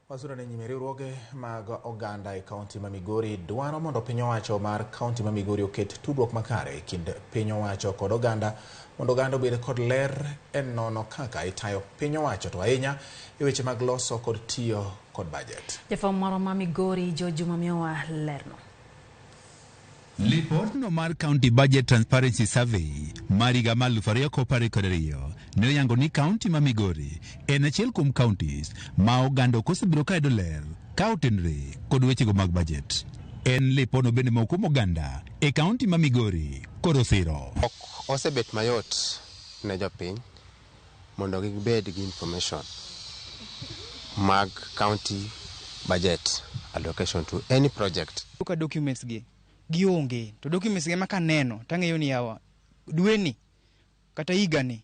Wasudo ne nyime riwruoge mag oganda e kaunti ma Migori dwaro mondo piny owacho mar kaunti ma Migori oket tudruok makare e kind piny owacho kod oganda mondo oganda obed kod ler e nono kaka itayo piny owacho to ahinya e weche mag loso kod tiyo kod bajet. Jafwambo marwa ma Migori George Juma miyowa lerno. Lipotno mar County Budget Transparency Survey mar higa mar 2022 ne oyango ni kaunti ma Migori en achiel kuom counties ma oganda ok osebedo ka yudo ler ka otenore kod wechego mag bajet. En lipotno bende moko kuom oganda e kaunti ma Migori koro siro. Ok osebet mayot ne jopiny mondo gibed gi information mag county budget allocation to any project. Ka documents gi gionge to documents gi ema kaneno tang'eyo ni yawa dweni kata higani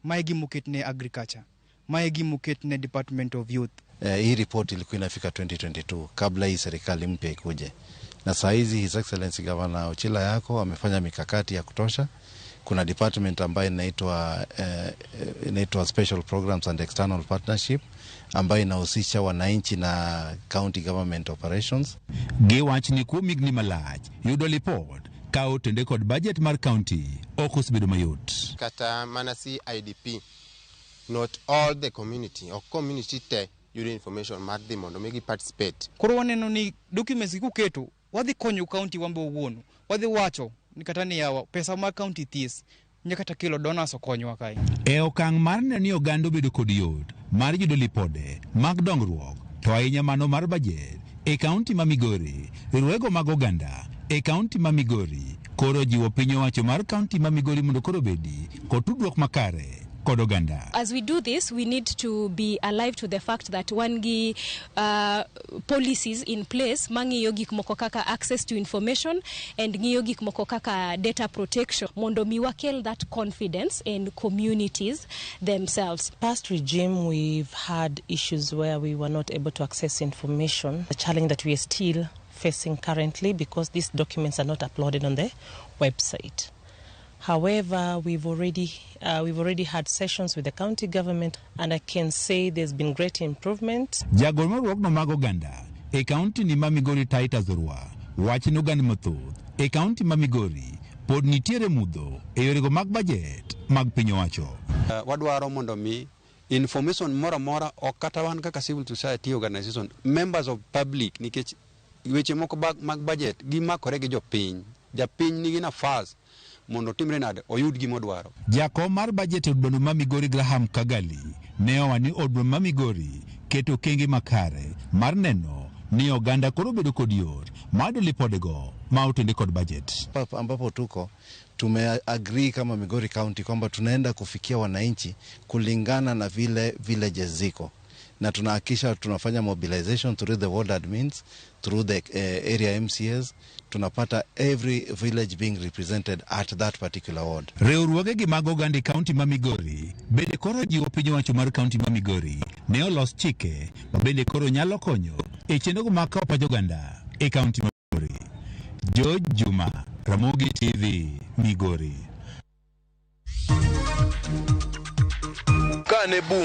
mae gima oket ne agriculture, mae gima oket ne Department of Youth. Hii report ilikuwa inafika 2022 kabla hii serikali mpya ikuje, na saa hizi His Excellency Governor Ochila Ayacko amefanya mikakati ya kutosha. Kuna department ambayo inaitwa Special Programs and External Partnership ambayo inahusisha wananchi na county government operations. Giwach ni kuom higni malach yudo lipot ka otende kod bajet mar kaunti ok osebedo mayot. Kata mana CIDP, not all the community, ok community te yudo information mar dhi mondo mi gi participate. Koro waneno ni documents gi kuketo wadhi konyo county wambe owuon, wadhi wacho ni kata ni yawa pesa mag county this nyaka kata kelo donors okonywa kae. E okang' mar neno ni oganda obedo kod yot mar yudo lipode mag dongruok to ahinya mano mar bajet e kaunti ma Migori, riwruoge mag oganda e kaunti ma Migori koro jiwo piny owacho mar kaunti ma Migori mondo koro obedi kod tudruok makare kod oganda. As we do this, we need to be alive to the fact that wan gi policies in place mang'iyo gik moko kaka access to information and ng'iyo gik moko kaka data protection mondo mi wakel that confidence in communities themselves. Past regime, we've had issues where we were not able to access information, a challenge that we are still facing currently because these documents are not uploaded on the website. However, we've already had sessions with the county government, and I can say there's been great improvement. Jagol mar riwruogno mag oganda e kaunti ni ma Migori Titus Orwa wacho ni oganda mathoth e kaunti ma Migori pod nitiere mudho e yorego mag bajet mag piny owacho. Wadwaro mondo mi information moro amora ok kata wan kaka civil society organization, members of public, nikech weche moko mag budget gimakore gi jopiny. Japiny nigi nafas mondo otimre nade oyud gima odwaro. Jakom mar bajet e od bura ma Migori Graham Kagali ne owacho ni od bura ma Migori keto okenge makare mar neno ni oganda koro bedo kod yot mar yudo lipodego ma otende kod bajet. Ambapo tuko tume agree kama Migori County kwamba tunaenda kufikia wananchi kulingana na vile villages ziko, na tunahakikisha tunafanya mobilization through the ward admins, through the area MCAs, tunapata every village being represented at that particular ward. Riwruoge gi mag oganda e kaunti ma Migori bende koro jiwo piny owacho mar kaunti ma Migori ne olos chike ma bende koro nyalo konyo e chenrogo mag kawo pach oganda e kaunti ma Migori. George Juma, Ramogi TV, Migori. Kane bung